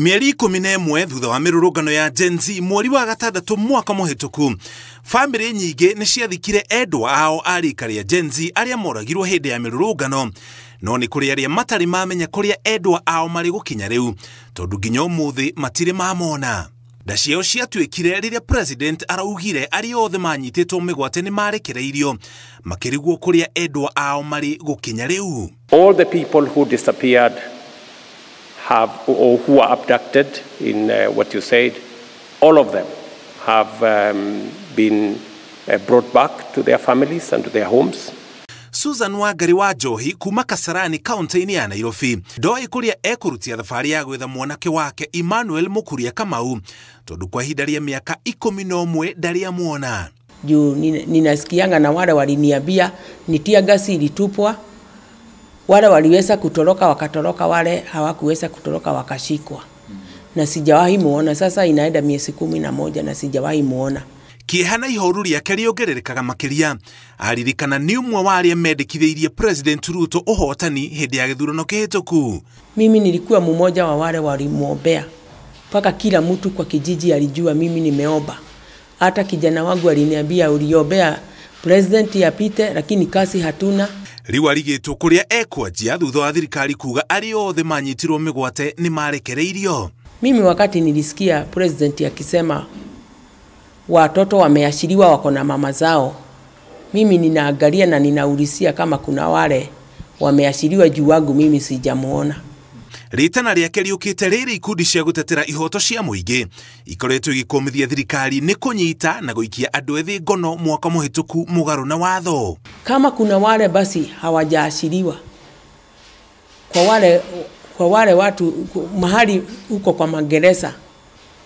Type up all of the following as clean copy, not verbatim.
Mĩeri 11 thutha wa mĩrũrũngano ya Gen Z mweri wa gatandatũ mwaka mũhĩtũku, bamĩrĩ nyingĩ nĩ ciathikire endwa ao a rika rĩa Gen Z arĩa moragirwo hĩndĩ ya mĩrũrũngano, no nĩ kũrĩ arĩa matarĩ mamenya kũrĩa endwa ao marĩ gũkinya rĩu tondũ nginya ũmũthĩ matirĩ mamona. Nda ciao ciatuĩkire rĩrĩa president araugire arĩa othe manyitĩtwo mĩgwate nĩ marekereirio makĩrigwo kũrĩa endwa ao marĩ gũkinya rĩu. All the people who disappeared have or who are abducted in what you said, all of them have been brought back to their families and to their homes. Susan Wangari wa Njohi kuma Kasarani kaunti-inĩ ya Nairobi ndoĩ kũrĩa ekũrutia thabarĩ ya gwetha mwanake wake Emmanuel Mukuria Kamau tondũ kwa ihinda rĩa mĩaka 11 ndarĩ amuona. Juu ninasikianga na wale waliniambia ni tear gas ilitupwa, wale waliweza kutoroka wakatoroka, wale hawakuweza kutoroka wakashikwa. Na sijawahi muona. Sasa inaenda miezi 11 na sijawahi muona. Kĩeha na ihoru rĩake rĩongererekaga makĩria aririkana nĩ ũmwe wa arĩa mendekithĩirie President Ruto ũhotani hĩndĩ ya gĩthurano kĩhĩtũku. Mimi nilikuwa mmoja wa wale walimuombea, mpaka kila mtu kwa kijiji alijua mimi nimeomba. Hata kijana wangu aliniambia uliombea president apite, lakini kazi hatuna. Rĩu arigĩtwo kũrĩa ekwanjia thutha wa thirikari kuga arĩa othe manyitirwo mĩgwate nĩ marekereirio. Mimi wakati nilisikia president akisema watoto wameashiriwa wako na mama zao, mimi ninaangalia na ninaulizia kama kuna wale wameashiriwa juu wangu mimi sijamuona. Ritana rĩake rĩũkĩte rĩrĩ ikundi cia gũtetera ihoto cia mũingĩ ikoretwo igĩkũmithia thirikari nĩ kũnyita na gũikia andũ ethĩ ngono mwaka mũhĩtũku mũgarũ na watho. Kama kuna wale basi hawajaashiriwa, kwa wale watu mahali huko kwa magereza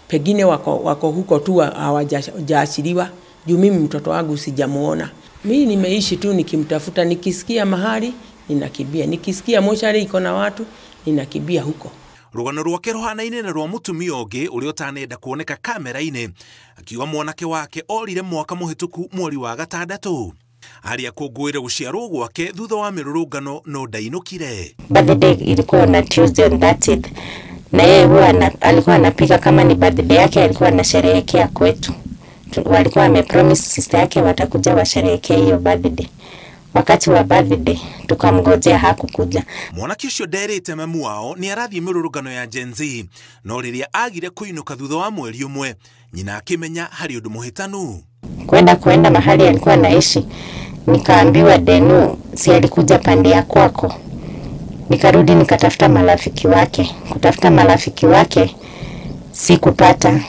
pengine wako huko tu hawajaashiriwa, juu mimi mtoto wangu sijamuona. Mimi nimeishi tu nikimtafuta, nikisikia mahali ninakimbia, nikisikia mochari iko na watu ninakimbia huko. Rũgano rwake rũhanaine na rwa mũtumia ũngĩ ũrĩa ũtanenda kuoneka kamera-inĩ akiuga mwanake wake orire mwaka mũhĩtũku mweri wa gatandatũ. Arĩa kũngũĩra gũciarwo gwake thutha wa mĩrũrũngano no ndainũkire. Birthday ilikuwa na Tuesday on 30th, na yeye huwa alikuwa anapika kama ni birthday yake, alikuwa anasherehekea kwetu. Walikuwa wamepromise sister yake watakuja washerehekee hiyo birthday. Wakati wa birthday tukamngojea hakukuja. Mwanake ũcio nderĩte mamu wao nĩ arathiĩ mĩrũrũngano ya Gen Z, no rĩrĩa agire kũinũka thutha wa mweri ũmwe nyina akĩmenya harĩ ũndũ mũhĩtanu. Kwenda mahali alikuwa anaishi, nikaambiwa Denu si alikuja pande ya kwako. Nikarudi nikatafuta marafiki wake, kutafuta marafiki wake sikupata.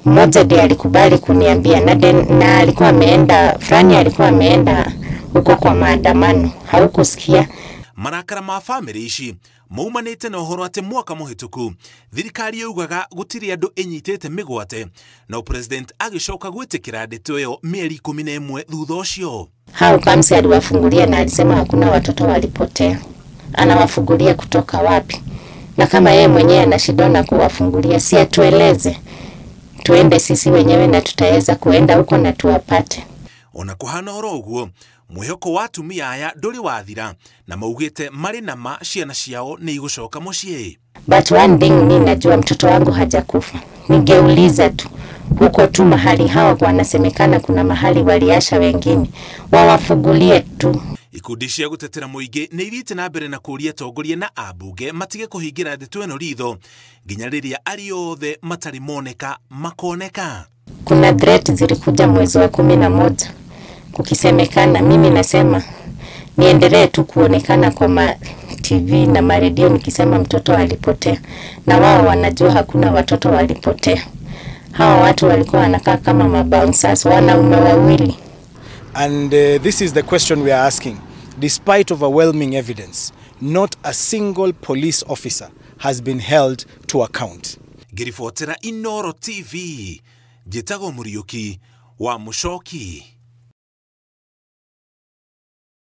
Mmoja ndiye alikubali kuniambia, na alikuwa ameenda fulani, alikuwa ameenda huko kwa maandamano, haukusikia. Marakara ma family ici maumanĩte na ũhoro atĩ mwaka mũhĩtũku thirikari yaugaga gũtirĩ andũ ĩnyitĩte mĩgwate, no president agĩcoka gwĩtĩkĩra ndeto ĩyo mĩeri 11 thutha ũcio. Hao Kamsi aliwafungulia na alisema hakuna watoto walipotea. Anawafungulia kutoka wapi? Na kama yeye mwenyewe anashindwa na kuwafungulia, si atueleze tuende sisi wenyewe na tutaweza kuenda huko na tuwapate. Ona kuhana oro ũguo mwĩhoko wa atumia aya ndũrĩ wathira na maugĩte marĩ na ma ciana ciao nĩ igũcoka mũciĩ. But one thing ni najua mtoto wangu hajakufa. Ningeuliza tu huko tu mahali hao wanasemekana kuna mahali waliasha wengine, wawafungulie tu. Ikundi cia gũtetera mũingĩ nĩ ithiĩte na mbere na kũũria atongoria na ambunge matige kũhingĩra ndeto ĩno ritho nginya rĩrĩa arĩa othe matarĩ moneka makoneka. Kuna threat zilikuja mwezi wa 11 kukisemekana, mimi nasema niendelee tu kuonekana kwa ma TV na maredio nikisema mtoto alipotea, na wao wanajua hakuna watoto walipotea. Hawa watu walikuwa wanakaa kama mabouncers, wanaume wawili. And this is the question we are asking. Despite overwhelming evidence, not a single police officer has been held to account. Ngĩribotera Inooro TV, njĩtagwo Mũriũki wa Mũcoki.